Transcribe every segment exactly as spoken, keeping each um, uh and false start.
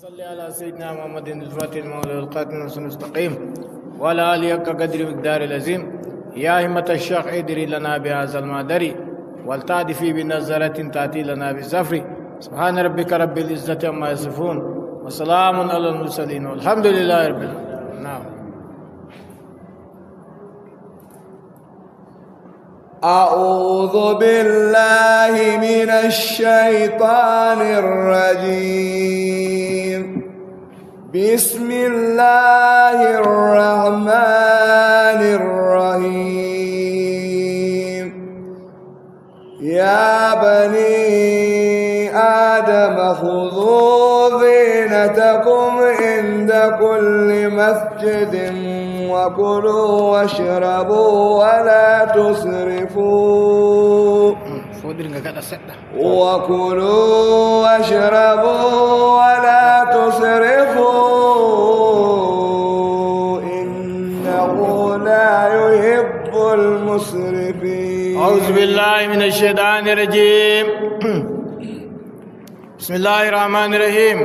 صل على سيدنا محمد الفاتح لما أغلق والخاتم لما سبق ناصر الحق بالحق وعلى آله حق قدره ومقداره العظيم. يا همة الشيخ اهدري لنا بهذا المحضر ولتعطفي بنظرة تأتي لنا بالظفر. سبحان ربك رب العزة عما يصفون وسلام على المرسلين والحمد لله رب العالمين. نعم. أعوذ بالله من الشيطان الرجيم. بسم الله الرحمن الرحيم. يا بني آدم خذوا زينتكم عند كل مسجد وكلوا واشربوا ولا تسرفوا. Fodir nga gaɗa seɗɗa. وكلوا واشربوا ولا تسرفوا إنه لا يحب المسرفين. أعوذ بالله من الشيطان الرجيم. بسم الله الرحمن الرحيم.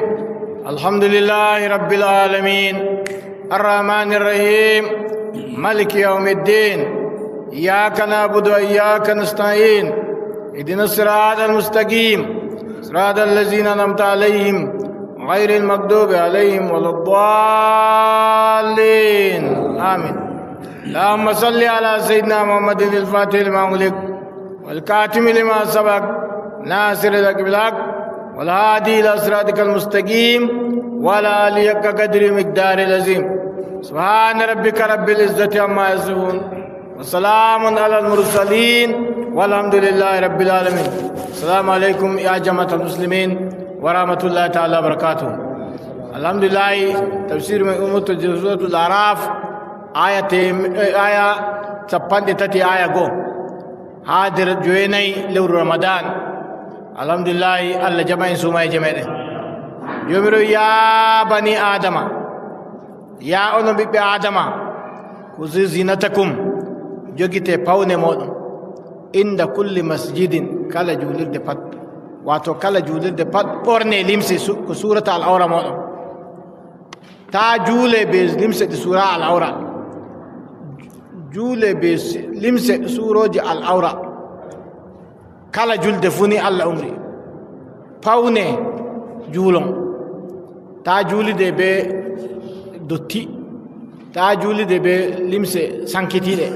الحمد لله رب العالمين. الرحمن الرحيم. مالك يوم الدين. إياك نعبد وإياك نستعين. اهدنا الصراط المستقيم. صراط الذين أنعمت عليهم غير المغضوب عليهم ولا الضالين. آمين. اللهم صل على سيدنا محمد الفاتح لما أغلق والخاتم لما سبق ناصر الحق بالحق والهادي إلى صراطك المستقيم وعلى آله حق قدره ومقداره العظيم. سبحان ربك رب العزة عما يصفون وسلام على المرسلين والحمد لله رب العالمين. السلام عليكم يا جماعة المسلمين ورحمة الله تعالى وبركاته. الحمد لله. تفسير من أمة سورة الأعراف. Aya tem-, eh, aya cappanɗe tati, aya go. Haa nder jowenayi lewru Ramadan. Alhamdulillahi, Allah jaɓa en suumayeeje meɗen. Joomiraawo, ya bani Adama, ya onon ɓiɓɓe Adama, kuzu zinatakum, jogite pawne mooɗon. Inda kulli masjidin, kala juulirde pat. Waato kala juulirde pat, ɓorne limse su-, ko suurata al'awra mooɗon. Taa juule be limse ɗe suura al'awra. Juule be si-, limse suurooje al'awra. Kala julde fuu ni Allah umri. Pawne juulon. Taa juulide be dotti. Taa juulide be limse sankitiiɗe.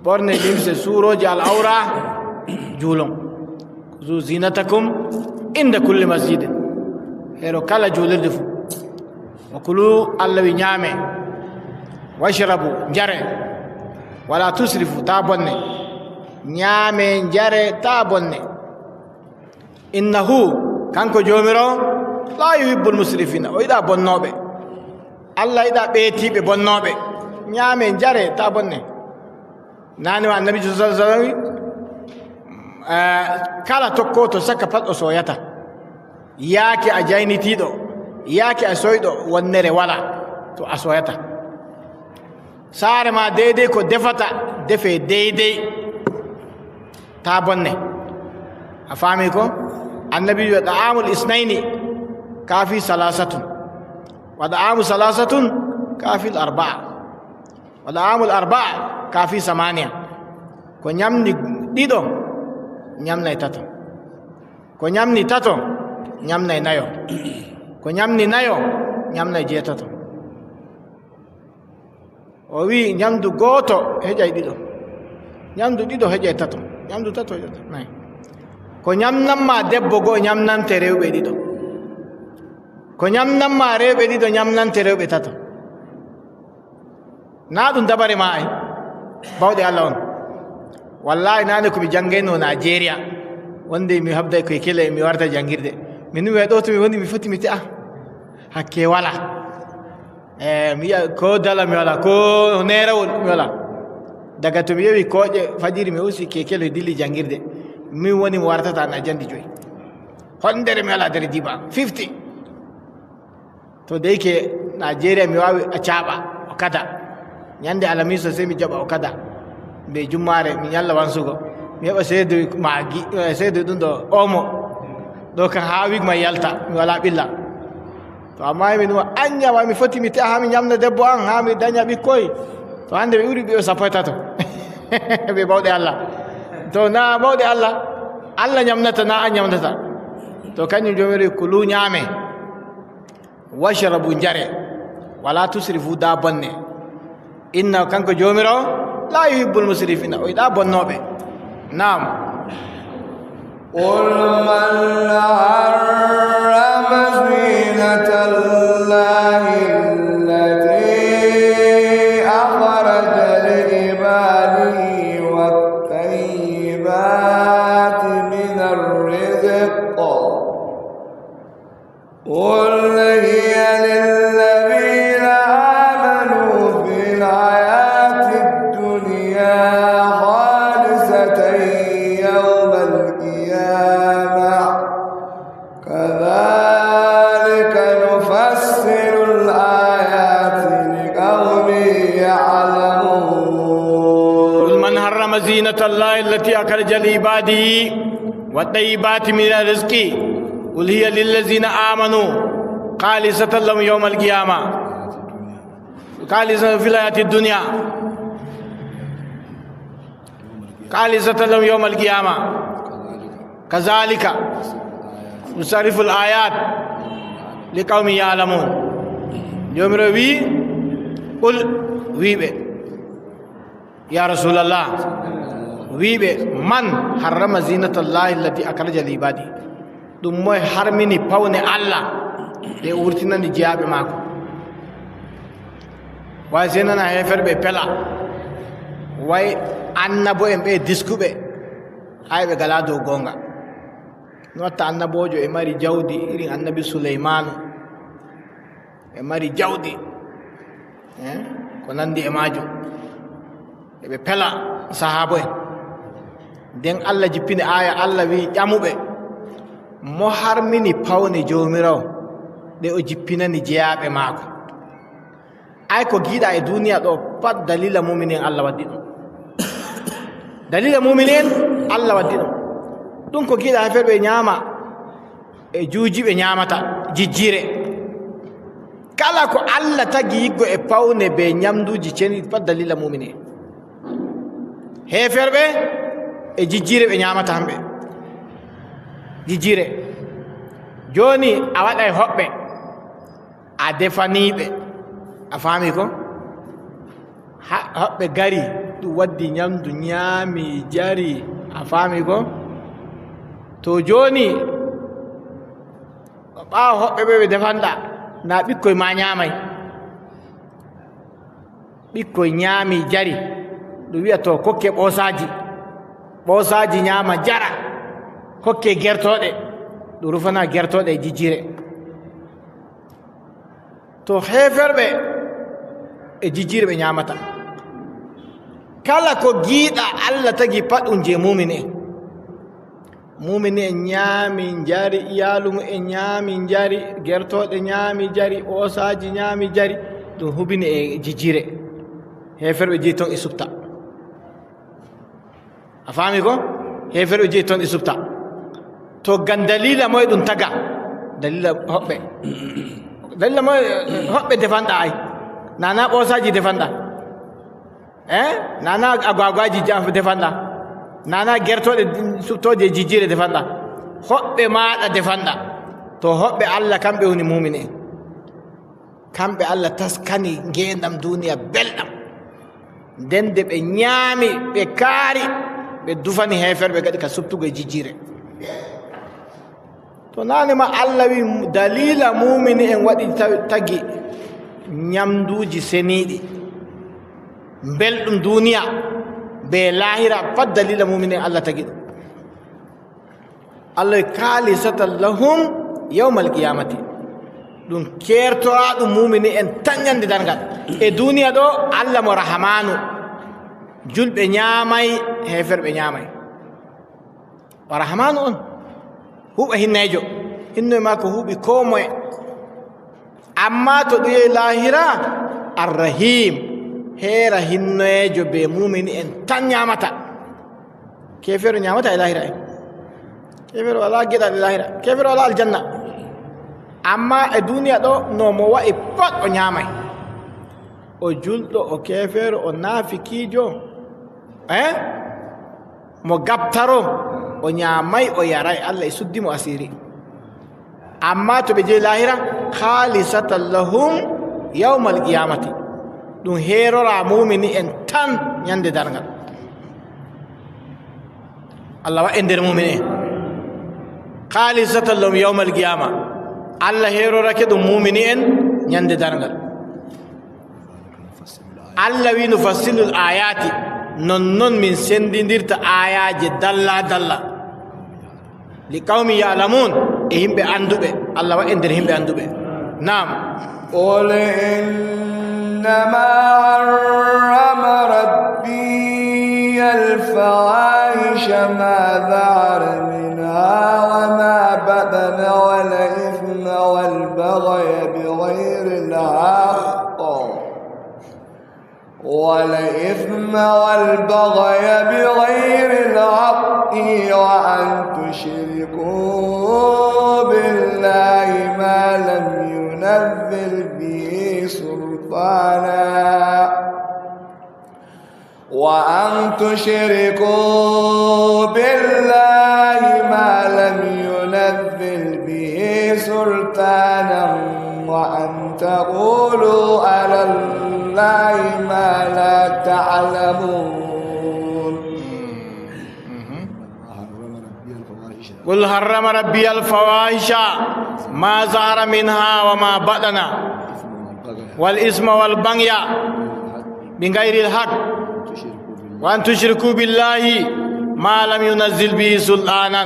Ɓorne limse suurooje al'awra, juulon. Zu zinatakum inda kulli masjidin. Hero kala juulirde fu. Wa kulu, Allah wi nyaame. Washrabu, njare. Wala tusrifu, taa bonne. Nyaame, njare, taa bonne. Innahu, kanko Joomiraawo, laa yuhibbul musrifina, o yiɗaa bonnooɓe. Allah yiɗaa ɓeetiiɓe bonnooɓe. Nyaame, njare, taa bonne. Naane wa Annabi sallallahu alaihi wasallam, eh, kala tokkooto sakka pat o sooyata. Yaake a jaynitiiɗo, yaake a sooyɗo, wonnere wala to a sooyata. Saare ma deydey ko defata, defe deydey. Taa bonne. A faami ko? Annabi wi, "Da'amul isnayni kafi salasatun. Wa da'amu salasatun kafi al-arba'a. Wa da'amul arba'a kafi samaniya." Ko nyamni ɗiɗo, nyamnay tato. Ko nyamni tato, nyamnay nayo. Ko nyamni nayo, nyamnay jeetato. O wi'i, "Nyamdu gooto heƴay ɗiɗo. Nyamdu ɗiɗo heƴay tato. Nyamdu tato heƴay nayo." Ko nyamnan ma debbo go'o, nyamnante rewɓe ɗiɗo. Ko nyamnan ma rewɓe ɗiɗo, nyamnante rewɓe tato. Naa ɗum dabare ma ay. Bawɗe Allah on. Wallahi, naane ko mi janngayno Najeriya. Wonde mi habday koy kele, mi warta janngirde. Min mi ɗo to mi woni, mi foti mi te'a. Hakke wala. Eh, mi yi'a ko dala mi wala, ko neerawol mi wala. Daga to mi yewi kooƴe fajiri, mi hosi kekele, mi dilli janngirde. Min woni mo wartata na jandi joy. Hondere mi wala nder jiba. Fifty. To deyke Najeriya mi waawi a caaɓa o kada. Nyande alamiisa sey mi jaɓa o kada. Be jummaare mi nyalla wansugo. Mi heɓa seedo maagi, eh, seedo ɗum ɗo omo. Ɗo kan haa wig mai yalta, mi wala ɓilla. To amma mi numa, anya wa mi foti mi te'a haa mi nyamna debbo an, haa mi danya ɓikkoy. To hande ɓe ɓuri ɓiɓɓe sappo e tato. Ɓe bawɗe Allah. To na bawɗe Allah. Allah nyamnata, na an nyamnata. To kanjum Joomiraawo, kulu nyaame. Washrabu njare. Wala tusrifu, da bonne. Inna, kanko Joomiraawo, la yuhibbul musrifina, o yiɗa bonnooɓe. Naam. قل من حرم زينة الله التي أخرج لعباده والطيبات من الرزق قل هي للذين آمنوا في الحياة الدنيا خالصة يوم القيامة كذلك نفصل الآيات لقوم يعلمون. قل من حرم زينة الله التي أخرج لعباده والطيبات من الرزق قل هي للذين آمنوا خالصة لهم يوم القيامة خالصة في الحياة الدنيا خالصة لهم يوم القيامة كذلك نصرف الآيات لقوم يعلمون. Joomiraawo wi'i, قل, wi'i ɓe, yaa Rasuulallah, wi'i ɓe, من حرم زينة الله التي أخرج لعباده. Ɗum moye harmini pawne Allah ɗe o wurtinani jeyaaɓe maako? Way sey nana heeferɓe pela, way annabo'en ɓe diskuɓe, ay ɓe ngalaa dow goonga. No watta annaboojo e mari jawdi irin annabi Suleymaanu, e mari jawdi, eh, ko nandi e maajum. E ɓe pela sahaabo'en. Nden Allah jippini aaya, Allah wi'i, ƴamuɓe, mo harmini pawne Joomiraawo ɗe o jippinani jeyaaɓe maako? Ay ko giiɗa e duniya ɗo, pat dalila muminin Allah waddi ɗum. Dalila muminin Allah waddi ɗum. Ɗum ko giiɗa heeferɓe nyaama, e juuji ɓe nyaamata, jijjiire. Kala ko Allah tagi yiggo e pawne be nyamduuji ceniiɗi, pat dalila muminin. Heeferɓe e jijjiire ɓe nyaamata hamɓe. Jijjiire. Jooni a waɗay hoɓɓe, a defanii ɓe. A faami ko? Ha-, hoɓɓe ngari, ɗum waddi nyamdu, nyaami, njari. A faami ko? To jooni, ɓaawo hoɓɓe ɓe, ɓe defanɗa, na ɓikkoy ma nyaamay. Ɓikkoy nyaami, njari. Ɗum wi'a, to, kokke ɓoosaaji. Ɓoosaaji nyaama, njara. Kokke gertooɗe. Ɗum rufana gertooɗe e jijjiire. To heeferɓe e jijjiire ɓe nyaamata. Kala ko giiɗa Allah tagi pat ɗum je muumin'en. Muumin'en nyaami, njari, iyaalu mum en nyaami, njari, gertooɗe nyaami, njari, ɓoosaaji nyaami, njari. Ɗum hubini e jijjiire. Heeferɓe jeyi ton e subta. A faami ko? Heeferɓe jeyi ton e subta. To ngam dalila moye ɗum taga? Dalila hoɓɓe. Dalila moye hoɓɓe defanɗa ay? Nana ɓoosaaji defanɗa. Eh? Nana agwagwaji ja-, defanɗa. Nana gertooɗe subtooje jijjiire defanɗa. Hoɓɓe maaɗa defanɗa. To hoɓɓe Allah kamɓe woni muumin'en. Kamɓe Allah taskani ngeendam duniya belɗam. Nden de ɓe nyaami, ɓe kaari, ɓe dufani heeferɓe kadi ka subtugo e jijjiire. To naane ma Allah wi dalila muumin'en waɗi tawi tagi nyamduuji seniiɗi. Belɗum duniya be laahira pat dalila muumin'en Allah tagi ɗum. Allah wi, "Khalisatan lahum yawmal qiyamati." Ɗum keertoraaɗum muumini en tan nyande darngal. E duniya ɗo, Allah mo Rahamaanu. Julɓe nyaamay, heeferɓe nyaamay. O Rahamaanu on. Huuɓa hinneejo. Hinnoye maako huuɓi koo moye. Ammaa to ɗum yehi laahira, Arrahiim, heera hinnoyeejo bee muumini en tan nyaamata. Keefeero nyaamata e laahira en. Keefeero walaa geɗal e laahira. Keefeero walaa aljanna. Ammaa e duniya ɗo, no mo wa'i pat o nyaamay. O julɗo, o keefeero, o naafikiijo, eh? Mo gaftaro, o nyaamay, o yaray, Allah e suddi mo asiri. Ammaa to ɓe jehi laahira, khalisatan lahum yawmal qiyamati. Ɗum heerora muumini en tan nyande darngal. Allah wa'e nder muumini en. Khalisatan lahum yawmal qiyama. Allah heerorake ɗum muumini en nyande darngal. Allah wi: "Nufassilul ayati", nonnon min sendindirta ayaaje dalla dalla. "Li qawmi ya'lamun", e yimɓe annduɓe. Allah wa'e nder yimɓe annduɓe. Naam. قل إنما حرم ربي الفواحش ما ظهر منها وما بطن والإثم والبغي بغير الحق والإثم والبغي بغير الحق وأن تشركوا بالله ما لم ينزل به سلطانا وأن تشركوا بالله ما لم ينزل به سلطانا وأن تقولوا على الله ما لا تعلمون. قل حرم ربي الفواحش ما ظهر منها وما بطن والإثم والبغي بغير الحق وأن تشركوا بالله ما لم ينزل به سلطانا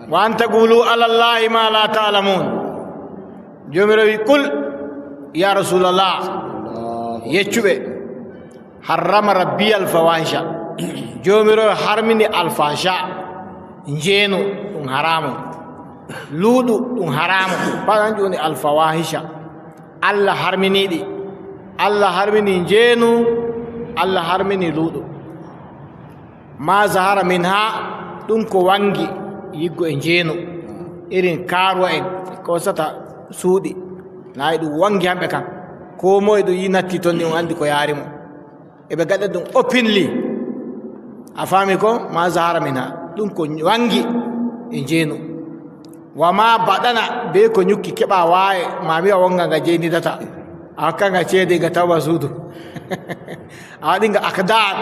وأن تقولوا على الله ما لا تعلمون. Joomiraawo wi: "Qul, ya Rasulallah, yeccu ɓe, harrama rabbi alfawahisha." Joomiraawo harmini alfasha, njeenu, ɗum haramun. Luuɗu, ɗum haramun. Pat kanjum woni alfawahisha. Allah harmini ɗi. Allah harmini njeenu, Allah harmini luuɗu. Ma zahara minha, ɗum ko waŋgi yiggo e njeenu. Irin kaaruwa'en koosata suuɗi. Nayi ɗum waŋgi hamɓe kam. Koo moye ɗum yi natti ton ni, on anndi ko yaari mo. E ɓe gaɗa ɗum openly. A faami ko? Ma zahara minha. Ɗum ko waŋgi e njeenu. Wa ma baɗana, bee ko nyukki keɓa waaye, ma mi a wonga nga jey nidata. A hokka nga ceede nga tawa suudu. A waɗi nga akdar,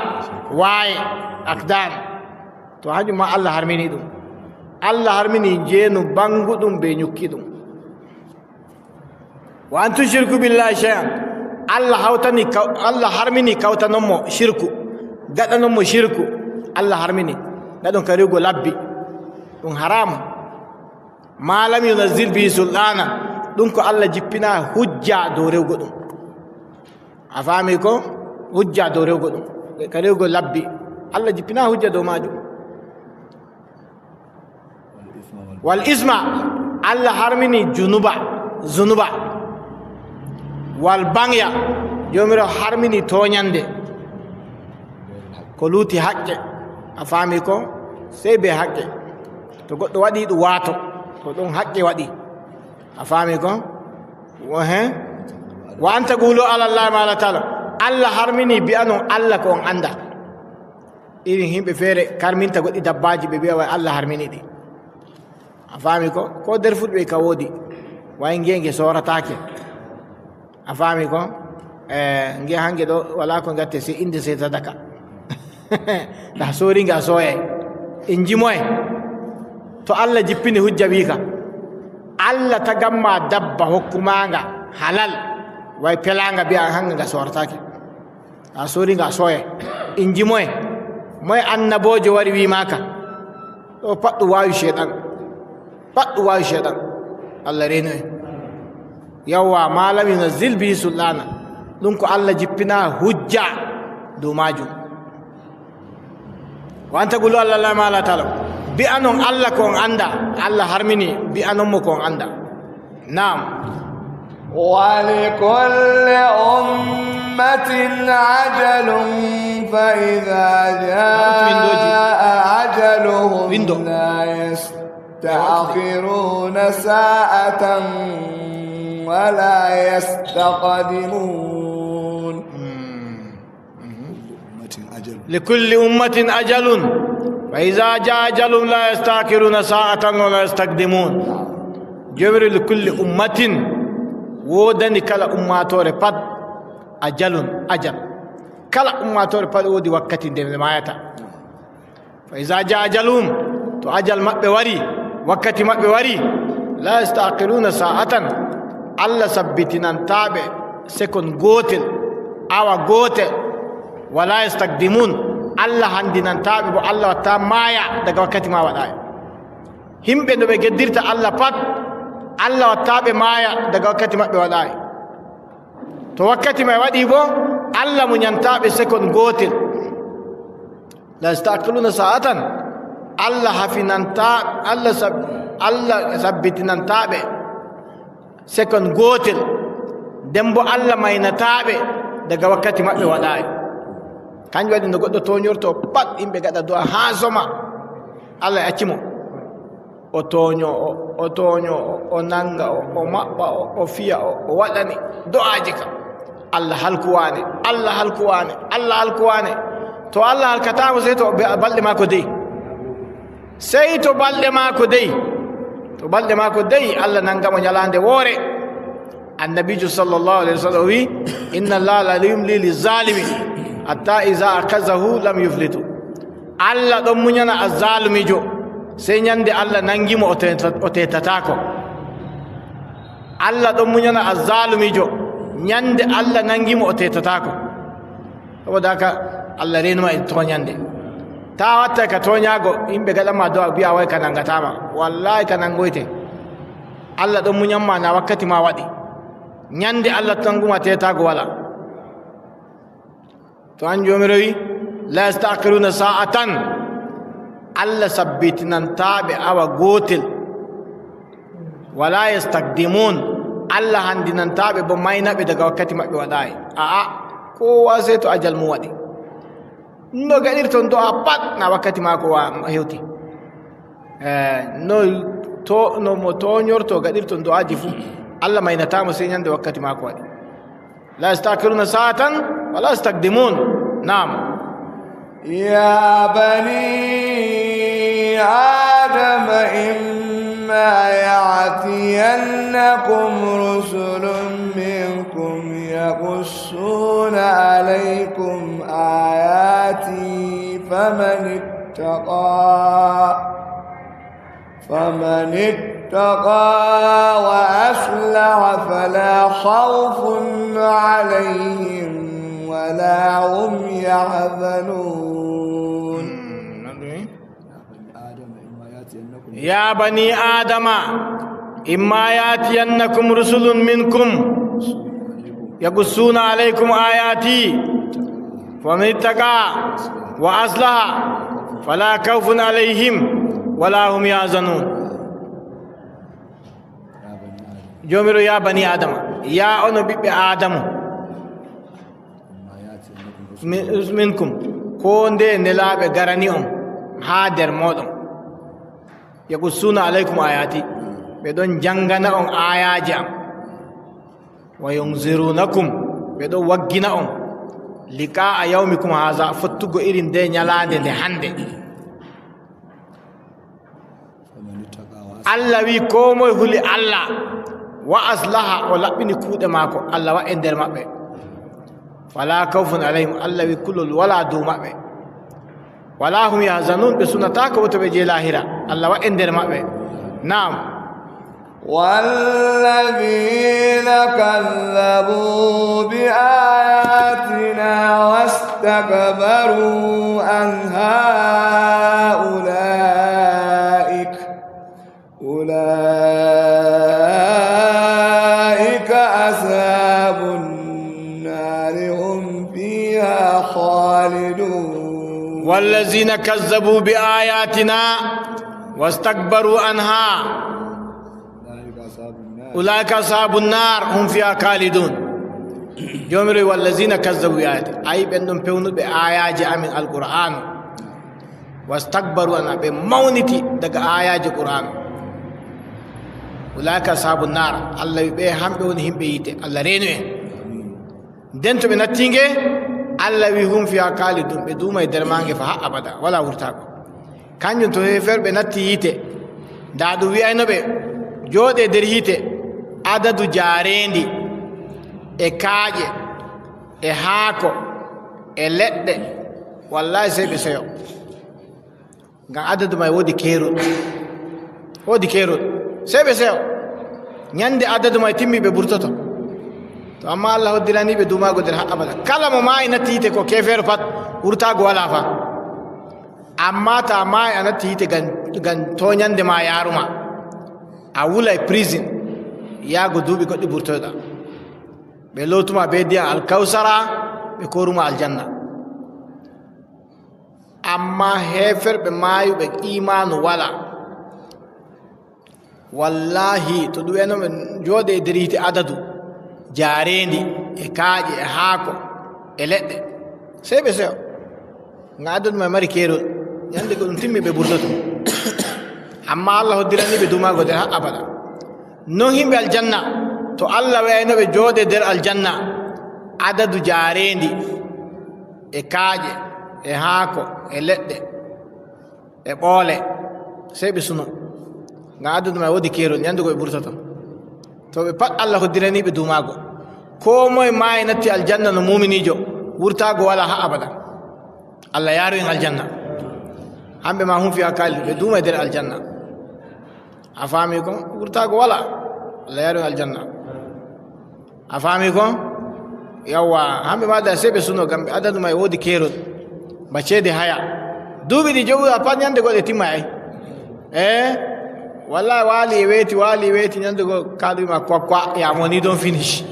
waaye, akdar. To hanjum ma Allah harmini ɗum. Allah harmini njeenu baŋguɗum bee nyukki ɗum. Wa an tushriku billahi shay'an. Allah hawtani kaw-, Allah harmini kawtanon mo shirku. Gaɗanon mo shirku. Allah harmini. Ngaɗon ka rewugo labbi. Ɗum haramun. Ma lam yunazzil bihi sultana. Ɗum ko Allah jippina hujja dow rewugo ɗum. A faami ko? Hujja dow rewugo ɗum. Ka rewugo labbi. Allah jippina hujja dow maajum. Wal isma, Allah harmini junuba, zunuba. Wal baŋya, Joomiraawo harmini tooɲannde. Ko luuti haqqe, a faami ko? Sey bee haqqe. To goɗɗo waɗi ɗum waato, to ɗum haqqe waɗi. A faami ko? Wo-, he? Wa an taqulu ala Allahi ma la ta'lamun. Allah harmini bi'anon Allah ko on anndaa. Irin yimɓe feere karminta goɗɗi dabbaaji, ɓe mbi'a way Allah harmini ɗi. A faami ko? Ko nder fulɓe ka woodi. Way nge, nge soorataake. A faami ko? Eh, nge hange ɗo, wala ko ngatte, sey innde, sey sadaka. Nda soori nga sooyay. Inji moye? To Allah jippini hujja wiika. Allah tagamma dabba hokkuma nga halal. Way pelanga bi'a hanga nga soorataake. A soori nga sooye. Inji moye? Moye annaboojo wari wi maaka? Ɗo pat ɗum waawi Ceyɗan. Pat ɗum waawi Ceyɗan. Allah reeno en. Yawwa, ma lam yunazzil bihi sultana. Ɗum ko Allah jippina hujja dow maajum. Wa an taqulu ala Allahi ma la ta'lamun. Bi'anon Allah ko on anndaa. Allah harmini, bi'anon mo ko on anndaa. Naam. ولكل أمة أجل فإذا جاء أجلهم لا يس- يستأخرون ساعة ولا يستقدمون. لكل أمة أجل فإذا جاء أجلهم لا يستأخرون ساعة ولا يستقدمون. Joomiraaɗo, لكل أمة, woodani kala ummaatoore pat أجل, ajal. Kala ummaatoore pat woodi wakkati nde nde maayata. فإذا جاء أجلهم, to ajal maɓɓe wari, wakkati maɓɓe wari, لا يستأخرون ساعة, Allah sabbitinantaa ɓe sekon gootel, awa gootel, ولا يستقدمون, Allah handinantaa ɓe boo, Allah wattaa maaya daga wakkati ma waɗaay. Yimɓe no ɓe geddirta Allah pat, Allah wattaa ɓe maaya daga wakkati maɓɓe waɗaay. To wakkati may waɗi boo, Allah munyantaaɓe sekon gootel. لا يستأخرون ساعة, Allah hafinanta, Allah sab-, Allah sabbitinantaaɓe sekon gootel, nden boo Allah maynataaɓe daga wakkati maɓɓe waɗaay. Kanjum waɗi no goɗɗo toonyorto pat, yimɓe ngaɗa du'a haa soma, Allah acci mo. O toonyo, o, o toonyo, o, o nanga, o, o maɓɓa, o, o fiya, o, o waɗani do'aaji ka. Allah halku waane, Allah halku waane, Allah halku waane. To Allah halkataa mo, sey to be-, balɗe maako de'i. Sey to balɗe maako de'i. To balɗe maako de'i, Allah nanga mo nyalaande woore. Annabiijo sallallahu alayhi wa sallam o wi'i, إن الله لا يملي للظالم حتى إذا أخذه لم يفلت. Allah ɗon munyana azzaalumiijo, sey nyande Allah nangi mo, o teeta-, o teetataako. Allah ɗon munyana azzaalumiijo, nyande Allah nangi mo, o teetataako. Saboda haka, Allah reenu ma e toonyande. Taa watta ka toonyaago, yimɓe ngaɗan ma du'a, bi'a way ka nangataa ma. Wallaahi ka nangoyte. Allah ɗon munyan ma, na wakkati ma waɗi. Nyande Allah nangu ma, teetaago walaa. To an Joomiraaɗo wi'i, لا يستأخرون ساعة, Allah sabbitinantaa ɓe awa gootel. ولا يستقدمون, Allah handinantaa ɓe boo, mayna ɓe daga wakkati maɓɓe waɗaay. A'a, koowa sey to ajal mum waɗi. No gaɗirton do'a pat, na wakkati maako wa-, hewti. Eh, no to-, no mo toonyorto gaɗirton do'aaji fuu, Allah maynataa mo sey nyande wakkati maako waɗi. لا يستأخرون ساعة ولا يستقدمون. نعم. يا بني آدم إما يأتينكم رسل منكم يقصون عليكم آياتي فمن اتقى فمن اتقى وأصلح فلا خوف عليهم ولا هم يحزنون. يا بني آدم إما يأتينكم رسل منكم يقصون عليكم آياتي فمن اتقى وأصلح فلا خوف عليهم ولا هم يحزنون. Joomiraaɗo, يا بني آدم, yaa onon ɓiɓɓe Aadamu, mi-, منكم, koo ndeye nelaaɓe garani on haa nder mooɗon, يقصون عليكم آياتي, ɓe ɗon janngana on aayaaje am. وينذرونكم, ɓe ɗon waggina on, لقاء يومكم هذا, fottugo irin nde nyalaande nde hannde. Allah wi'i, koo moy huli Allah, وأصلح, o laɓɓini kuuɗe maako, Allah wa'e nder maɓɓe. فلا خوف عليهم, Allah wi'i, kulol walaa dow maɓɓe. ولا هم يحزنون, ɓe sunataako boo to ɓe jehi laahira. Allah wa'e nder maɓɓe. Naam. والذين كذبوا بآياتنا واستكبروا عنها أولئك أولئك أصحاب النار هم فيها خالدون. والذين كذبوا بآياتنا واستكبروا عنها أولئك أصحاب النار هم فيها خالدون. Joomiraaɗo, والذين كذبوا بآياتنا, ay ɓen ɗon pewnuɓe aayaaje amin Alqur'aanu. واستكبروا عنها, ɓe mawniti daga aayaaje Qur'aanu. Ulaa'ika ashaabu naar. Allah wi ɓe hamɓe woni yimɓe yiite. Allah reenu en. Nden to ɓe natti nge, Allah wi hum fiha kaalidun, ɓe duumay nder maange fa haa abada, walaa wurtaago. Kanjum to heeferɓe natti yiite, ndaa ɗum wi'ayno ɓe, jooɗe nder yiite, adadu jaareendi, e kaaƴe, e haako, e leɗɗe, wallaahi sey ɓe seyo. Ngam adadu may woodi keerol. Woodi keerol. Sey ɓe seyo. Nyande adadu may timmi ɓe burtoto. To amma Allah hoddirani ɓe duumaago nder haa abada. Kala mo maayi natti yiite ko keefeero pat, wurtaago walaa fa. Amma to a maayi a natti yiite ngam, ngam tooɲannde ma yaaru ma. A wulay prison. Yaago duuɓi goɗɗi burtoyɗa. Ɓe lootuma bee ndiyam alkawsara, ɓe kooruma aljanna. Ammaa heeferɓe maayuɓe iimaanu walaa. Wallaahi, to ɗum eno ɓe jooɗe e nder yiite adadu, jaareendi, e kaaƴe, e haako, e leɗɗe. Sey ɓe seyo. Ngam adadu may mari keerol. Nyande ko ɗum timmi ɓe burtoto. Ammaa Allah hoddirani ɓe duumaago nder haa abada. Non yimɓe aljanna, to Allah wi'ayno ɓe jooɗe nder aljanna, adadu jaareendi, e kaaƴe, e haako, e leɗɗe, e ɓoole, sey ɓe suno. Ngam adadu may woodi keerol, nyande go ɓe burtoto. To ɓe pat Allah hoddirani ɓe duumaago. Koo moye maayi natti aljanna no muuminiijo, wurtaago walaa haa abada. Allah yaaru en aljanna. Hamɓe ma hum fiha kaalidun, ɓe duumay nder aljanna. A faami ko? Wurtaago walaa. Allah yaaru en aljanna. A faami ko? Yawwa, hamɓe ma da sey ɓe suno, ngam adadu may woodi keerol. Ba ceede haya. Duuɓi ɗi joɓuɗa pat nyande goɗɗe timmay ay. Eh? Wallahi waali e weeti, waali e weeti, nyande go kaaɗo ma kwa kwa, ya money don finish.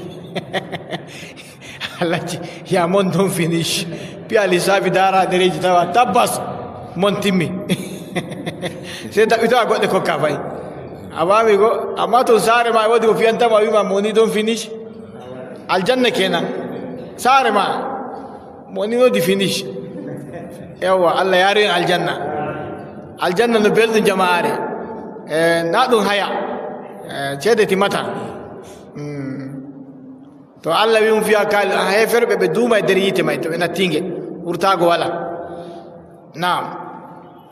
Alhaji, ya mon don finish. Piya lissaafi daara dereji tawa tabbas mon timmi. Sey daɓɓito a goɗɗe kokka fay. A faami ko? Amma to saare ma woodi ko fiyantama o wi'ma money don finish. Aljanna kenan. Saare ma money no di finish. Yawwa, Allah yaaru en aljanna. Aljanna no belɗum jama'aare. Eh, na ɗum haya. Eh, ceede timmata. Mm. To Allah wi hum fiha kaalidun, heeferɓe ɓe duumay nder yiite may, to ɓe natti nge, wurtaago walaa. Naam.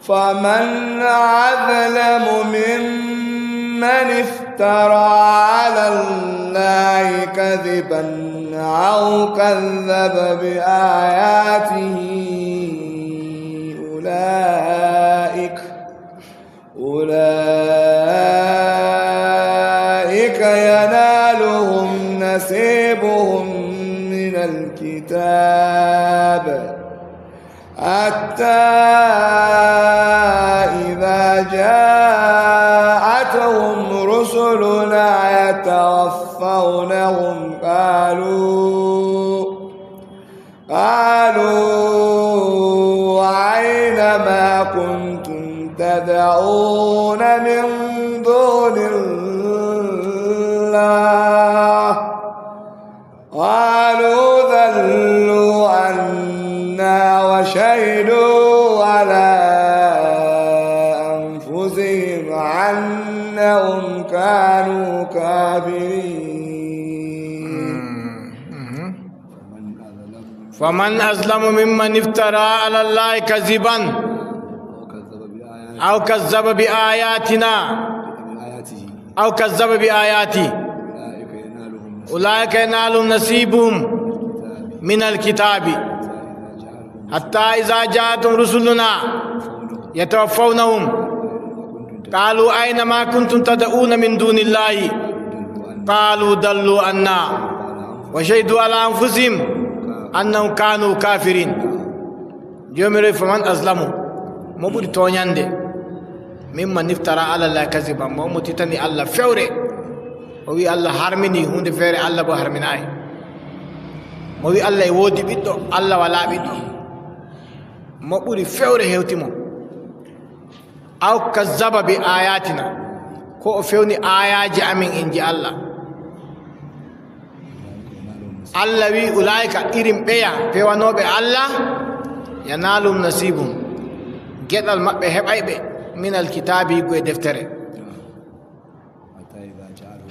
فمن أظلم ممن افترى على الله كذبا أو كذب بآياته أولئك أولئك ينالهم نصيبهم من الكتاب حتى إذا جاءتهم رسلنا يتوفونهم قالوا قالوا أين ما كنتم تدعون من دون الله؟ قالوا ضلوا عنا وشهدوا على أنفسهم أنهم كانوا كافرين. فمن أظلم ممن افترى على الله كذبا أو كذب بآياتنا أو كذب بآياته أولئك ينالهم نصيبهم من الكتاب حتى إذا جاءتهم رسلنا يتوفونهم قالوا أين ما كنتم تدعون من دون الله قالوا ضلوا عنا وشهدوا على أنفسهم أنهم كانوا كافرين. Joomiraaɗo, faman azlamu, mo ɓuri tooɲannde, mimman iftara ala Llahi kaziban, mo mo titani Allah fewre, o wi Allah harmini huunde feere, Allah boo harminaay, mo wi Allah e woodi ɓiɗɗo, Allah walaa ɓiɗɗo, mo ɓuri fewre hewti mo. Aw kazzaba bi ayatina, ko o fewni aayaaje amin inji Allah. Allah wi, ulaa'ika, irin ɓeya pewanooɓe Allah, yanaalum nasiibum, geɗal maɓɓe heɓay ɓe, minal kitaabi, go e deftere.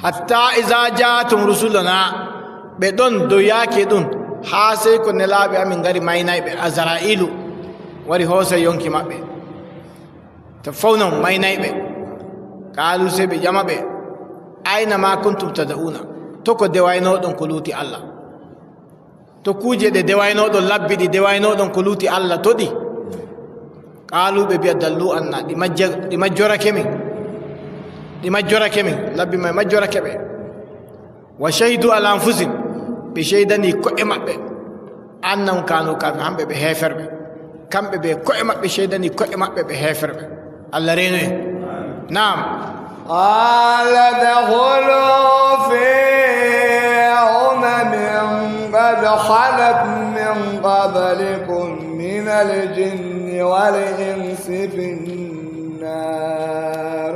Hatta iza ja'athum rusuluna, ɓe ɗon dow yaake ɗum, haa sey ko nelaaɓe amin ngari maynayɓe, Azra'iilu wari hoosa yonki maɓɓe. To fawnan maynayɓe, qaalu, sey ɓe ƴama ɓe, ayna ma kuntum tad'una, to ko dewaynoɗon ko luuti Allah? To kuuje ɗe dewaynoɗon, labbi ɗi dewaynoɗon ko luuti Allah, to ɗi? Qaalu, ɓe mbi'a, dallu anna, ɗi majja-, ɗi majjorake min. Ɗi majjorake min, labbi may majjorake ɓe. Wa shahidu ala anfusihim, ɓe ceydani ko'e maɓɓe. Annahum kanu kafir, hamɓe ɓe heeferɓe. Kamɓe ɓe ko'e maɓɓe ceydani ko'e maɓɓe ɓe heeferɓe. Allah reeno en. Naam. قال ادخلوا في أمم قد خلت من قبلكم من الجن والإنس في النار.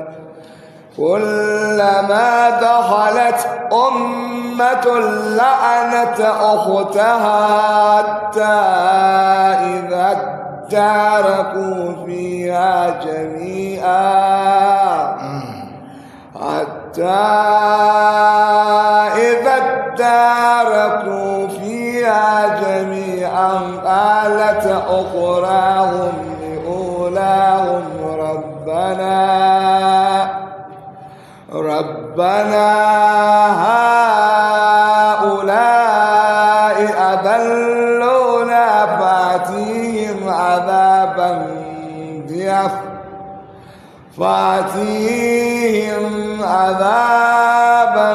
كلما دخلت أمة لعنت أختها حتى إذا اداركوا فيها جميعا، حتى إذا اداركوا فيها جميعا قالت أخراهم لأولاهم ربنا ربنا هؤلاء أضلونا فآتهم عذابا ضعفا، فآتهم عذابا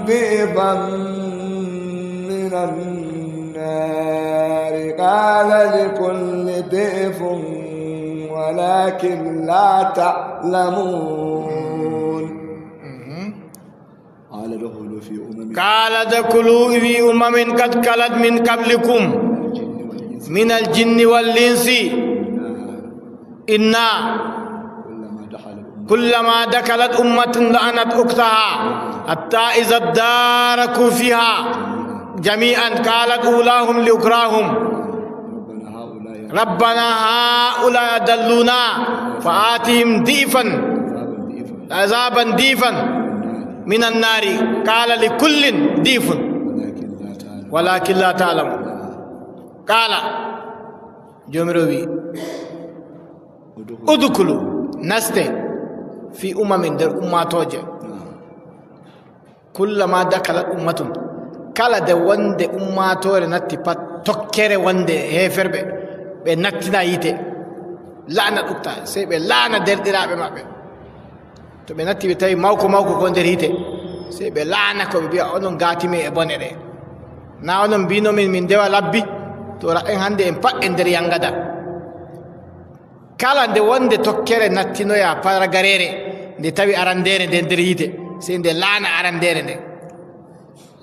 ضعفا من النار، قال لكل ضعف ولكن لا تعلمون. قال ادخلوا في أمم قال ادخلوا في أمم قد خلت من قبلكم من الجن والإنس إنا كلما دخلت أمة لعنت أختها حتى إذا اداركوا فيها جميعا قالت أولاهم لأخراهم ربنا هؤلاء أضلونا فآتهم ضعفا عذابا ضعفا من النار قال لكل ضعف ولكن لا تعلمون. قال, Joomiraawo wi'i, udkhulu, naste, fi umamin, nder ummaatooje. Kullama dakalat ummatun, kala nde wonde ummaatoore natti pat, tokkere wonde heeferɓe, ɓe nattina yiite, la'anat ukhtaha, sey ɓe la'ana deerɗiraaɓe maɓɓe. To ɓe natti, ɓe tawi mawko mawko ko nder yiite, sey ɓe la'ana ko, ɓe mbi'a, onon ngaatimi e bone ɗe. Na onon mbi'no min, min ndewa labbi? To ra en hande en pat en nder yangada. Kala nde wonde tokkere nattinoya paragareere, nde tawi arandeere nde nder yiite, sey nde la'ana arandeere nde.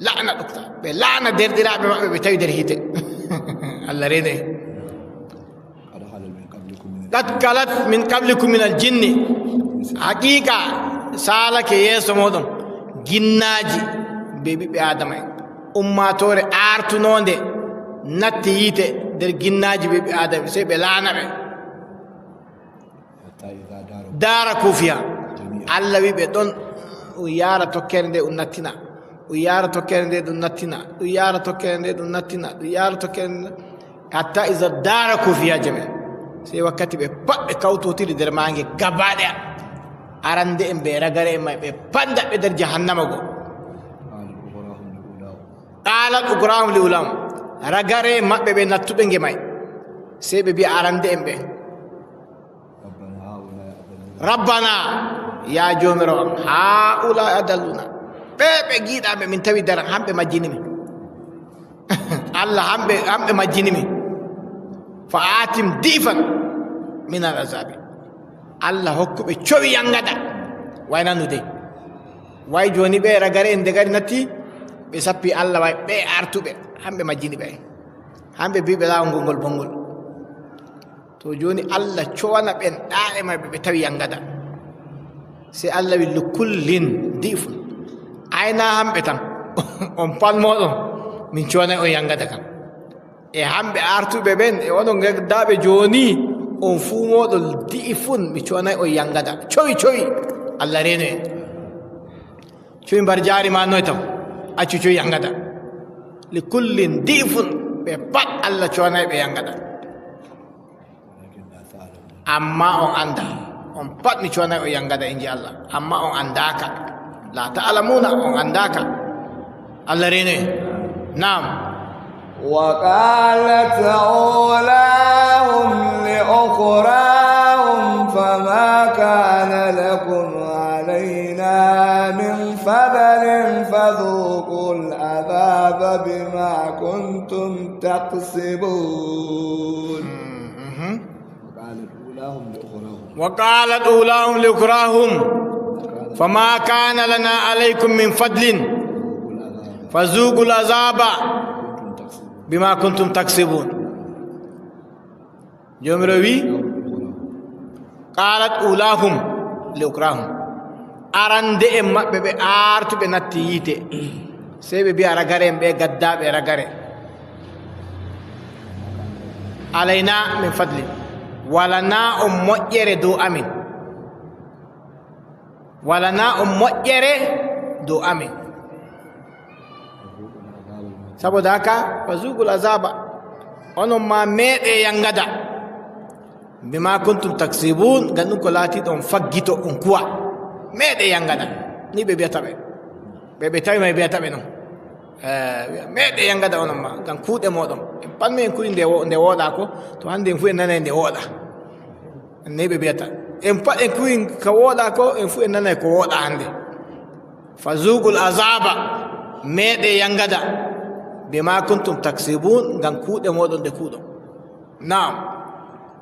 La'ana ɗukta. Ɓe la'ana deerɗiraaɓe maɓɓe ɓe tawi nder yiite. Allah reene. Qad khalat min qablikum min al-jinni. Haqiiqa saalake yeeso mooɗon ginnaaji be ɓiɓɓe Aadama en. Ummaatoore aartunoonde natti yiite nder ginnaaji be ɓiɓɓe Aadama, sey ɓe la'ana ɓe. Daaraku fiha. Allah wi ɓe ɗon, un yaara tokkere nde, un nattina. Un yaara tokkere nde, ɗum nattina. Ɗum yaara tokkere nde, ɗum nattina. Ɗum yaara tokkere nde. Hatta iza daaraku fiha jami'an. Sey wakkati ɓe pat ɓe kawtotiri nder maange gaba ɗaya. Arande en ɓe ragare en may ɓe panda ɓe nder jahannama go. Qalat ukrahum li ulam. Ragare en maɓɓe ɓe nattuɓe nge may. Sey ɓe mbi'a arande en ɓe. Rabbana, ya Joomiraawo am, haa'ulaa'i adalluna. Ɓe, ɓe giiɗa ɓe min tawi dara, hamɓe majjini min. Allah, hamɓe, hamɓe majjini min. Fa aatim di'fan min al azabi. Allah hokku ɓe cowi yangada. Way nanu dey. Way jooni ɓe ragare en nde gari natti, ɓe sappi Allah way ɓe artuɓe, hamɓe majjini ɓe. Hamɓe bi ɓe laawol ngol bongol. To jooni Allah cowana ɓen ɗaa'e maɓɓe ɓe tawi yangada. Sey Allah wi, likullin di'fun. Ay na hamɓe tan. On pat mooɗon, min cowanay on yangada kan. E hamɓe artuɓe ɓen, e onon gaddaaɓe jooni, on fuu mooɗon di'fun, mi cowanay on yangada. Cowi, cowi. Allah reeno en. Cuy mbar jaari ma noy taw, accu cuy yangada. Li kullin di'fun, ɓe pat Allah cuwanay ɓe yangada. Amma on anda, on pat mi cuwanay on yangada, inji Allah. Amma on andaka. La ta'lamuna, on andaka. Allah rene. Naam. وقالت أولاهم لأخراهم فما كان لكم علينا من فضل فذوقوا العذاب بما كنتم تكسبون. Mhm. وقالت أولاهم لأخراهم. وقالت أولاهم لأخراهم فما كان لنا عليكم من فضل فذوقوا العذاب بما كنتم تكسبون. Joomiraawo wi, قالت أولاهم لأخراهم. Arande'en maɓɓe ɓe aartuɓe natti yiite, sey ɓe mbi'a ragare'en ɓe gaddaaɓe ragare. علينا من فضل. Wala na on moƴƴere dow amin. Wala na on moƴƴere dow amin. Saboda haka, فذوقوا العذاب. Onon ma meeɗe yangada. بما كنتم تكسبون. Ngam ɗum ko laatiiɗo on faggito on kuwa. Meeɗe yangada. Ni ɓe mbi'ata ɓe. Ɓe, ɓe tawi ma ɓe mbi'ata ɓe non. Eh, meeɗe yangada onon ma. Ngam kuuɗe mooɗon. En pat mi en kuwi nde wo-, nde wooɗa ko. To hande en fu en nanay nde wooɗa. Ni ɓe mbi'ata. En pat en kuwi ka wooɗa ko, en fu en nanay ko wooɗa hande. فذوقوا العذاب. Meeɗe yangada. بما كنتم تكسبون. Ngam kuuɗe mooɗon ɗe kuuɗon. Naam.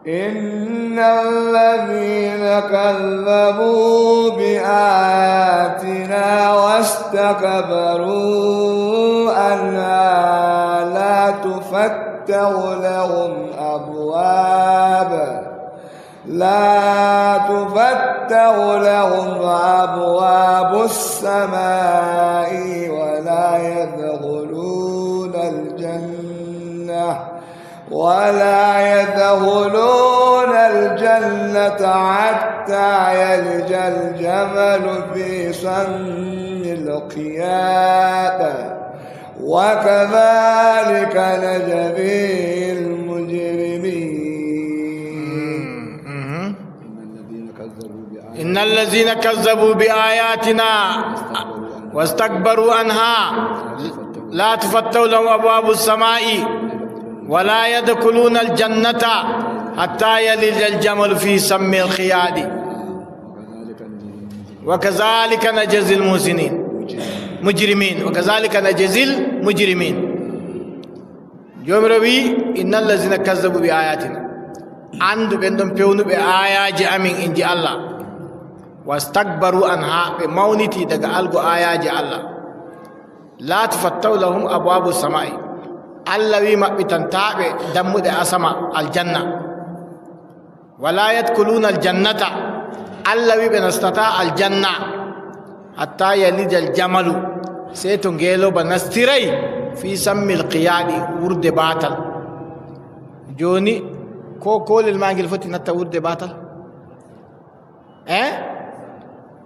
إن الذين كذبوا بآياتنا واستكبروا عنها لا تفتح لهم أبواب، لا تفتح لهم أبواب السماء ولا يدخلون الجنة ولا يدخلون الجنة حتى يلج الجمل في سم الخياط، وكذلك نجزي المجرمين. إن الذين كذبوا بآياتنا واستكبروا عنها لا تفتح لهم أبواب السماء ولا يدخلون الجنة حتى يلج الجمل في سم الخياط وكذلك نجزي المحسنين مجرمين وكذلك نجزي المجرمين. Joomiraawo wi'i, "Innal lazina kazzabu bi ayatina." Anndu ɓen ɗon pewnuɓe aayaaje amin, inji Allah. "Wastakbaru anha," ɓe mawniti daga algo aayaaje Allah. "La tufattahu lahum abwaabu samaa'i." Allah wi'i maɓɓitantaaɓe dammuɗe asama aljanna. "Wala yadkhuluna aljannata." Allah wi'i ɓe nastataa aljanna. "Hatta yalija aljamalu." Sey to ngeelooba nastiray fi sammil qiyaadi, wurde baatal. Jooni, ko koolel ma ngel foti natta wurde baatal? Eh?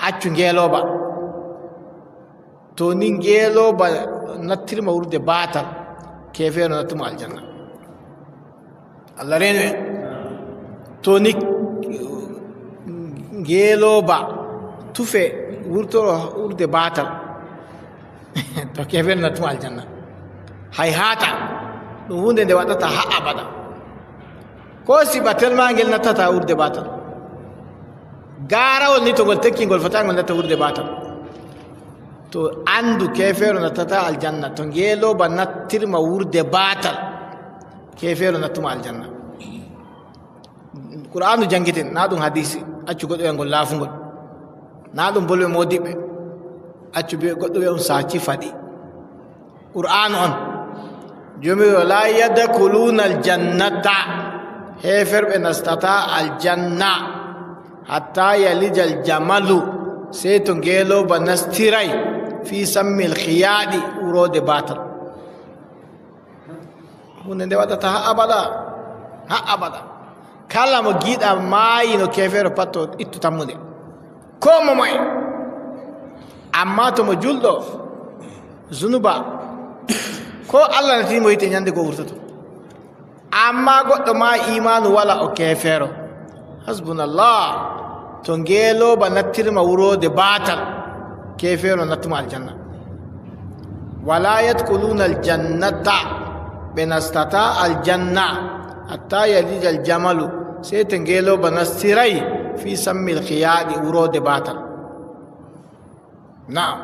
Accu ngeelooba. To ni ngeelooba nattirma wurde baatal, keefeero nattuma aljanna. Allah reenu en. To ni ngeelooba tufe wurtoro wurde baatal, to keefeero nattuma aljanna. Hay haata, ɗum huunde nde waɗata haa abada. Ko siɓatel ma ngel nattata wurde baatal. Gaarawol ni to ngol tekki ngol fota ngol natta wurde baatal. To anndu keefeero nattata aljanna, to ngeelooba nattirma wurde baatal, keefeero nattuma aljanna. Qur'aanu janngiten, na ɗum hadiisi, accu goɗɗo wi'a ngol laafungol. Na ɗum bolɓe moodiɓɓe, accu be-, goɗɗo wi'a ɗum saaci faɗi. Qur'aanu on. Joomiraawo, "La yadkhuluna aljannata." Heeferɓe nastataa aljanna. "Hatta yalija aljamalu." Sey to ngeelooba nastiray fi sammil khiyaadi, uroode baatal. Huunde nde waɗata haa abada. Haa abada. Kala mo giɗa maayi no keefeero pat, to ittu tammunde. Ko momoye. Ammaa to mo julɗo, zunuba, ko Allah natini mo yiite, nyande go wurtoto. Ammaa goɗɗo ma iimaanu wala, o keefeero. Hasbunallah. To ngeelooba nattirma wuroode baatal, keefeero nattuma aljanna. Wala yadkhuluna aljannata, ɓe nastata aljanna, hatta yalija aljamalu, sey to ngeelooba nastiray fi sammil khiyaadi, wuroode baatal. Na'am.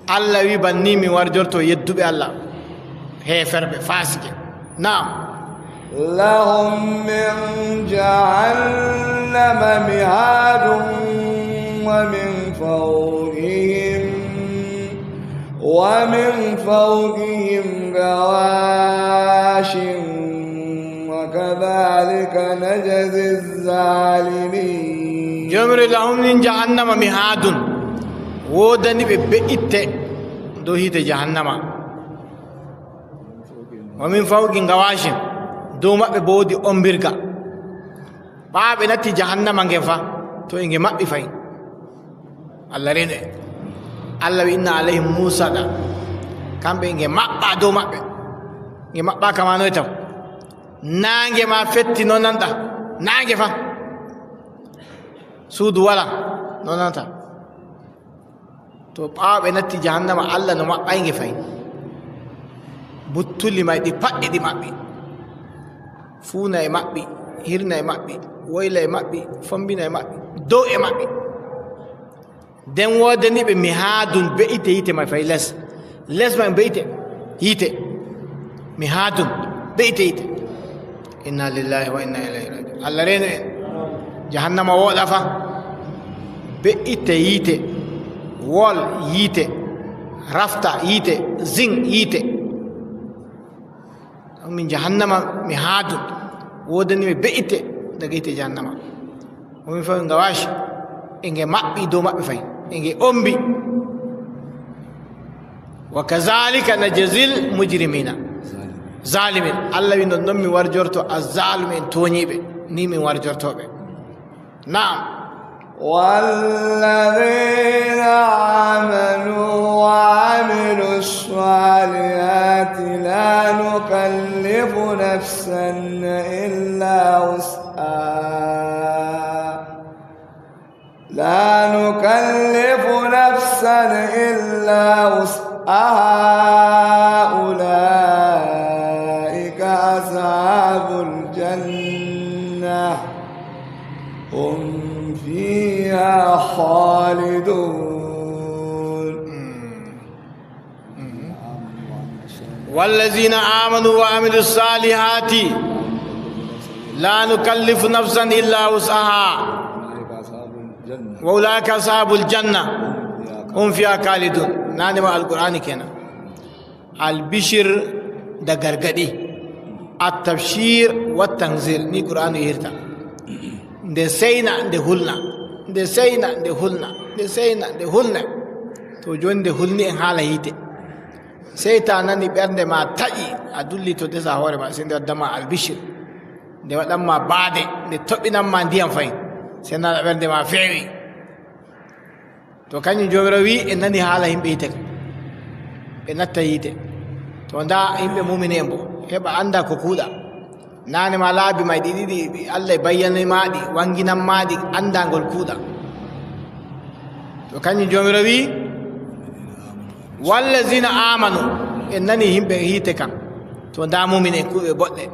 Allah wi, banni mi warjorto yedduɓe Allah, heeferɓe, faasike. Na'am. لهم من جهنم مهاد ومن فوقهم، ومن فوقهم غواش، وكذلك نجزي الظالمين. Joomiraaɗo, lahum min jahannama mihaadun, woodani ɓe be'itte dow hiite jahannama. Wa min fawqi ngawashin, dow maɓɓe boo woodi ombirga. Ɓaawo ɓe natti jahannama nge fa, to e nge maɓɓi fay. Allah reenu en. Allah wi, inna alayhim musaada. Kamɓe nge maɓɓa dow maɓɓe. Nge maɓɓa kama noy tam. Naange ma fetti, no nanɗa? Naange fa. Suudu wala, no nanata? To ɓaawo ɓe natti jahannama, Allah no maɓɓay nge fay. Buttuli may ɗi paɗɗi ɗi maɓɓi. Fuuna e maɓɓi, hirna e maɓɓi, woyla e maɓɓi, fombina e maɓɓi, dow e maɓɓi. Nden woodani ɓe mihaadun, be'ite yiite may fay les. Les may be'ite yiite. Mihaadun, be'ite yiite. Inna lillahi wa inna ilayhi raji'un. Allah reenu en. Jahannama wooɗa fa. Be'ite yiite. Wol yiite. Rafta yiite. Zing yiite. Min jahannama mihaadun, woodani ɓe be'ite daga yiite jahannama. Wa min fawqi ngawashin, e nge maɓɓi dow maɓɓe fay, e nge ombi. Wa kazalika najzil mujrimina. Zalimin. Allah wi, non non mi warjorto azzalumi en, tooñiiɓe, ni min warjorto ɓe. Na'am. والذين آمنوا وعملوا الصالحات لا نكلف نفسا إلا وسعها، لا نكلف نفسا إلا وسعها، أولئك أصحاب الجنة، هم فيها خالدون. والذين آمنوا وعملوا الصالحات لا نكلف نفسا إلا وسعها وأولئك أصحاب الجنة هم فيها خالدون. Naane ma Alqur'aani kenan. Albishir da gargaɗi. At-tabshir wa tanzir, ni Qur'aanu yehirta. Nde seyna, nde hulna. Nde seyna, nde hulna. Nde seyna, nde hulna. To jooni nde hulni en haala yiite. Sey ta nani ɓernde ma taƴi, a dulli to desa hoore ma, sey nde waddan ma albishir. Nde waɗan ma baade, nde toɓɓinan ma ndiyam fahin. Sey nana ɓernde ma feewi. To kanjum Joomiraawo wi'i, en nani haala yimɓe yiite kam. Ɓe natta yiite. To ndaa yimɓe muumini en boo, heɓa annda ko kuuɗa. Naane ma laabi may ɗi ɗiɗi, Allah bayyani ma ɗi, waŋginan ma ɗi, annda ngol kuuɗa. To kanjum Joomiraawo wi'i, wallazina aamanu, en nani yimɓe yiite kam. To ndaa muumini en kuuɓe boɗɗe.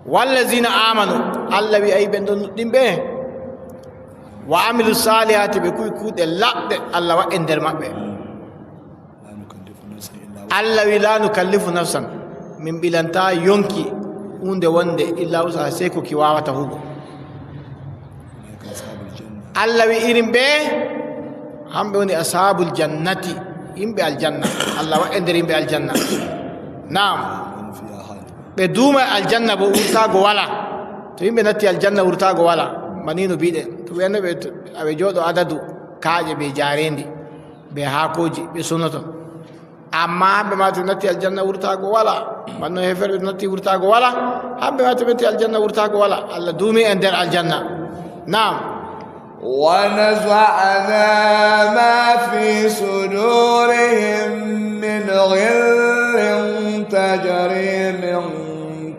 Wallazina aamanu, Allah wi'i, ay ɓen ɗon nuɗɗinɓe, wa amilu saalihaati, ɓe kuuwi kuuɗe laaɓɗe, Allah waɗi nder maɓɓe. Allah wi'i, laa nukallifu nafsan, min ɓilantaa yonki huunde wonde, illa wusaha, sey ko ki waawata huugo. Allah wi'i irin ɓe, hamɓe woni ashaabul jannati, yimɓe aljanna. Allah waɗe nder yimɓe aljanna. Naam. Ɓe duuma aljanna bo wurtaago walaa. To yimɓe natti aljanna wurtaago walaa. Manino bi'ɗen. To ɓe annda ɓe, to ɓe jooɗo adadu kaaƴe be jaareendi, be haakooji, ɓe sonoto. Ammaa hamɓe ma to natti aljanna wurtaago walaa. Manno heeferɓe to natti wurtaago walaa. Hamɓe ma to natti aljanna wurtaago walaa. Allah duumi en nder aljanna. Naam. ونزعنا ما في صدورهم من غل تجري من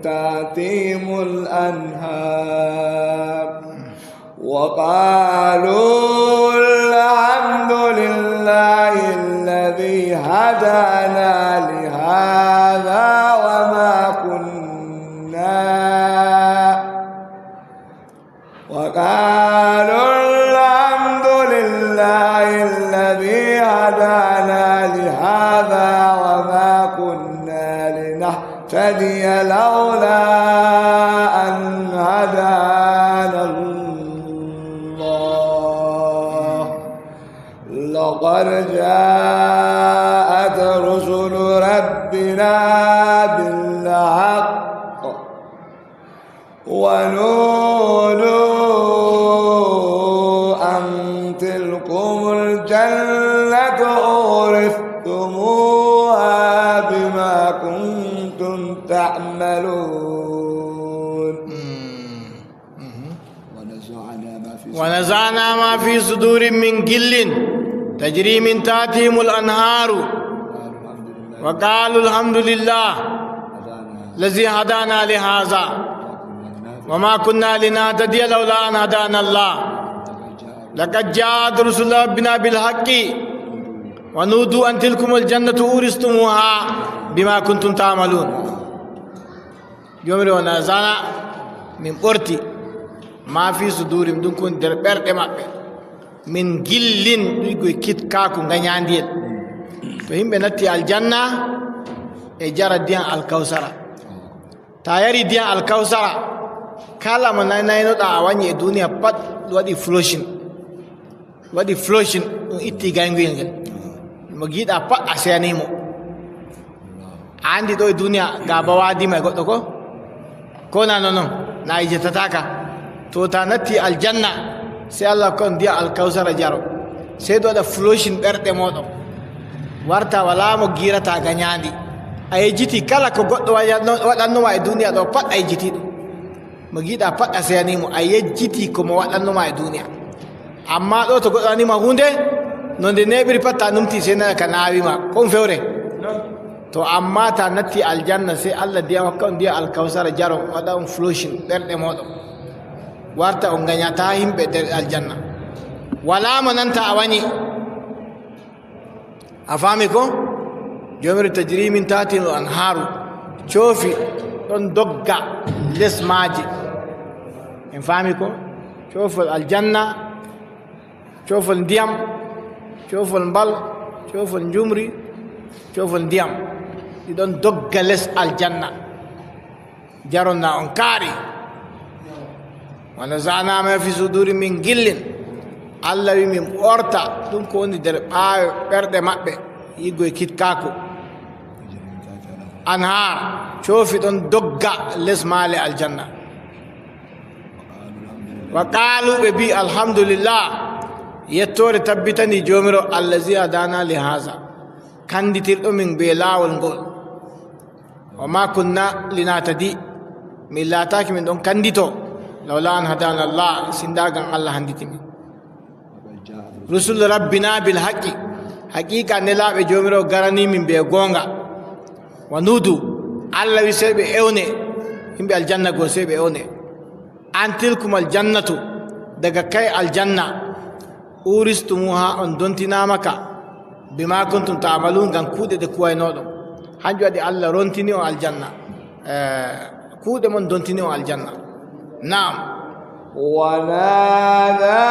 تحتهم الأنهار وقالوا الحمد لله الذي هدانا لهذا وما كنا وقالوا الحمد لله الذي هدانا لهذا وما كنا لنهتدي لولا أن هدانا الله لقد جاءت رسل ربنا بالحق ونودوا أن تلكم الجنة أورثتموها بما كنتم تعملون. ونزعنا ما في ونزعنا ما في صدورهم من غل تجري من تحتهم الأنهار وقالوا الحمد لله الذي هدانا لهذا وما كنا لنهتدي لولا أن هدانا الله لقد جاءت رسل ربنا بالحق ونودوا أن تلكم الجنة أورثتموها بما كنتم تعملون. Joomiraawo, ونزعنا, min ɓorti, ما في صدورهم, ɗum ko woni nder ɓerɗe maɓɓe, من غل, ɗum ko kitkaaku, ngañaandiyel. To yimɓe natti aljanna, ɓe njara ndiyam Alkawsara. Taa yari ndiyam Alkawsara, kala mo nanaynoɗa a wanyi e duniya pat waɗi flushing. Waɗi flushing, ɗum itti gayguyel ngel. Mo giɗa pat a seyani mo. A anndi ɗo e duniya, ga ba waadi ma e goɗɗo ko? Ko na non non, na a yejjitataaka. To, taa natti aljanna, sey Allah hokka on ndiyam Alkawsara jaro. Sey ɗum waɗa flushing ɓerɗe mooɗon. Warta walaa mo giirata gañaandi. A yejjiti kala ko goɗɗo waɗanno-, waɗanno ma e duniya ɗo pat a yejjiti ɗum. Mo giɗa pat a seyani mo, a yejjiti ko mo waɗanno ma e duniya. Amma ɗo to goɗɗo waɗani ma huunde, no nde neeɓiri pat, ta numti sey nana ka naawi ma. Ko ɗum fewre? To, amma taa natti aljanna, sey Allah ndiyam hokka on ndiyam Alkawsara jaron, waɗa on flushing ɓerɗe mooɗon. Warta on ngañataa yimɓe nder aljanna. Walaa mo nanta a wanyi. A faami ko? Joomiraaɗo, تجري من تحتهم الأنهار. Coofi ɗon dogga les maaji. En faami ko? Coofol aljanna, coofol ndiyam, coofol mbal, coofol njumri, coofol ndiyam. Ɗi ɗon dogga les aljanna. Jaronna on kaari. ونزعنا ما في صدورهم من غل. Allah wi min ɓorta ɗum ko woni nder ɓaawe ɓerɗe maɓɓe, yiɗgo e kitkaaku. Anhaar, coofi ɗon dogga les maale aljanna. وقالوا, ɓe mbi, الحمد لله, yettoore tabbitani Joomiraaɗo, الذي هدانا لهذا, kanditirɗo min bee laawol ngol. وما كنا لنهتدي, min laataaki min ɗon kandito, لولا أن هدانا الله, sindaa ngam Allah handiti min. رسل ربنا بالحق, haqiiqa nelaaɓe Joomiraaɗo garani min bee gooŋga. ونودوا, Allah wi sey ɓe ewne, yimɓe aljanna go sey ɓe ewne. أن تلكم الجنة, daga kay aljanna, أورثتموها, on dontinaama ka, بما كنتم تعملون, ngam kuuɗe ɗe kuwaynoɗon. Hanjum waɗi Allah rontini on aljanna. Eh, kuuɗe mon dontini on aljanna. Naam. ونادى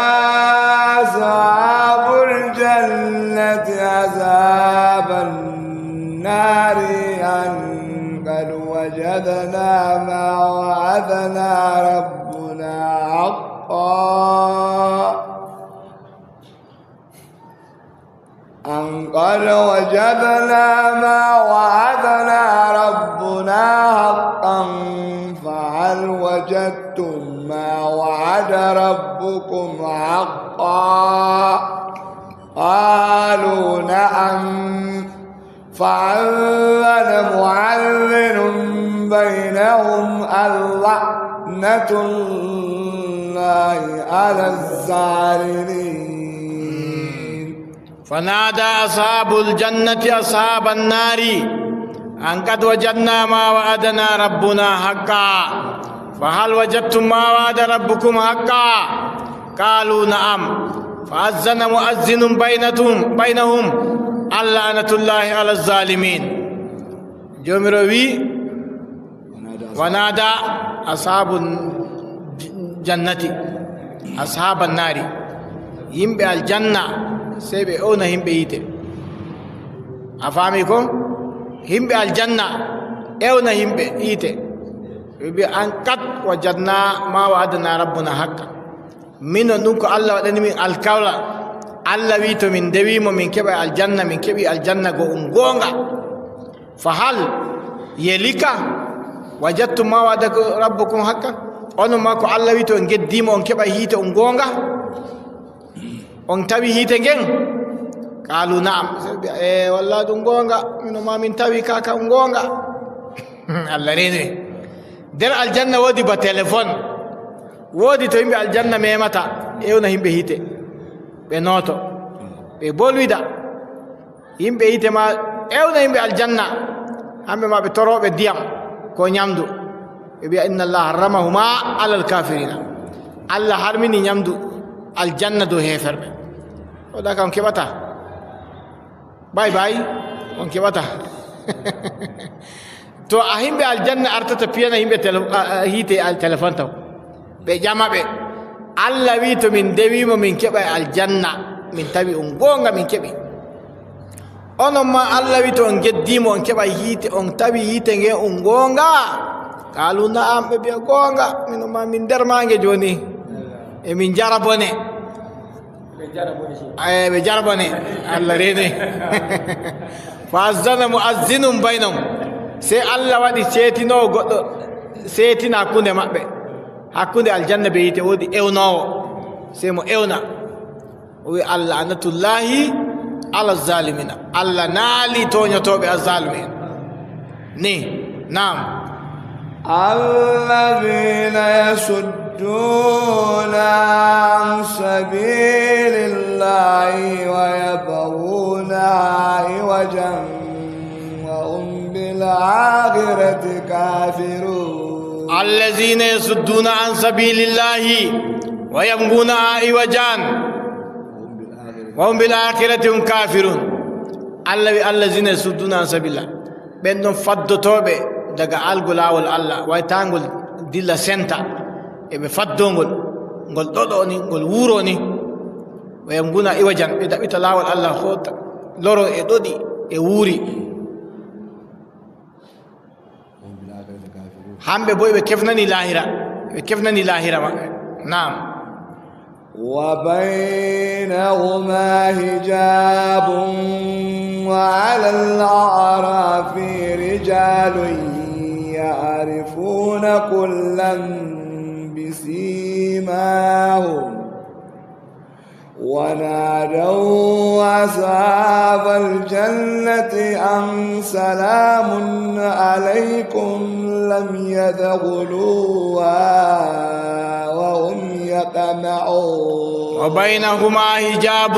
أصحاب الجنة أصحاب النار أن قد وجدنا ما وعدنا ربنا حقا أن قد وجدنا ما وعدنا ربنا حقا فهل وجدتم ما وعد ربكم حقا قالوا نعم فأذن مؤذن بينهم اللعنة الله على الظالمين. فنادى أصحاب الجنة أصحاب النار أن قد وجدنا ما وعدنا ربنا حقا فهل وجدتم ما وعد ربكم حقا؟ قالوا نعم. فأذن مؤذن بينتهم، بينهم أن لعنة الله على الظالمين. Joomiraawo wi'i, ونادى أصحاب الجنة أصحاب النار. Yimɓe aljanna, sey ɓe ewna yimɓe yiite. A faami ko? Yimɓe aljanna ewna yimɓe yiite. Ɓe mbi'a, أن قد وجدنا ما وعدنا ربنا حقا. Minon ɗum ko Allah waɗani min alkawla. Allah wi'i to min ndewi mo, min keɓa aljanna, min keɓi aljanna go ɗum goonga. فهل, yelika, وجدتم ما وعد ربكم حقا. Onon ma ko Allah wi'i to on geddi mo, on keɓa yiite ɗum goonga? On tawi yiite ngen? قالوا نعم. Sey ɓe mbi'a, e, walla ɗum goonga. Minon ma min tawi ka, ka ɗum goonga. Allah reene. Nder aljanna woodi ba telefon. Woodi to yimɓe aljanna memata, ewna yimɓe yiite. Ɓe nooto. Ɓe bolwida. Yimɓe yiite ma ewna yimɓe aljanna. Hamɓe ma ɓe torooɓe ndiyam ko nyamdu. Ɓe mbi'a, إن الله حرمهما على الكافرين. Allah harmini nyamdu aljanna dow heeferɓe. O ɗaka on keɓata. Bay bay, on keɓata. To a yimɓe aljanna artata piyana yimɓe tele-, a, a, yiite al-, telefon taw. Ɓe ƴama ɓe. Allah wi'i to min ndewi mo min keɓa aljanna. Min tawi ɗum goonga min keɓi. Onon ma Allah wi'i to on geddi mo on keɓa yiite, on tawi yiite nge ɗum goonga. قالوا نعم, ɓe mbi'a goonga. Minon ma min nder maange jooni. E min njara bone. Ɓe jara bone. Ay, ɓe jara bone. Allah reene. فأذن مؤذن بينهم. Sey Allah waɗi seetinoowo goɗɗo, seetina hakkunde maɓɓe. Hakkunde aljanna be yiite woodi ewnoowo. Sey mo ewna. O wi'i, أن لعنة الله على الظالمين. Allah naali tooñotooɓe, azzaalumiin. Ni, naam. الذين يصدون عن سبيل الله ويبغونها عوجا وهم بالآخرة كافرون. الذين يصدون عن سبيل الله ويبغونها عوجا وهم بالآخرة هم كافرون. Allah wi'i, الذين يصدون عن سبيل الله. Ɓen ɗon faddotooɓe daga algo laawol Allah, waytaangol dilla senta. E ɓe faddongol, ngol ɗoɗo ni, ngol wuro ni. ويبغونها عوجا, ɓe ɗaɓɓita laawol Allah, hoota, loro e ɗoɗi e wuri. Hamɓe boy ɓe kefnani lahira, ɓe kefnani lahira maɓɓe. Naam. وبينهما حجاب وعلى الأعراف رجال يعرفون كلا بسيماهم ونادوا أصحاب الجنة أن سلام عليكم لم يدخلوها وهم يطمعون. وبينهما حجاب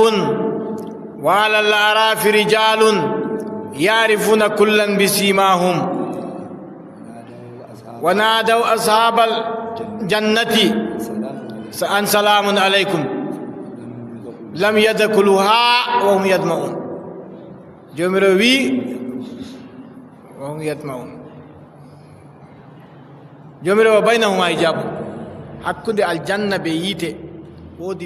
وعلى الأعراف رجال يعرفون كلا بسيماهم ونادوا أصحاب الجنة أن سلام عليكم لم يدخلوها وهم يطمعون. Joomiraawo wi'i, وهم يطمعون. Joomiraawo, وبينهما حجاب. Hakkunde aljanna be yiite woodi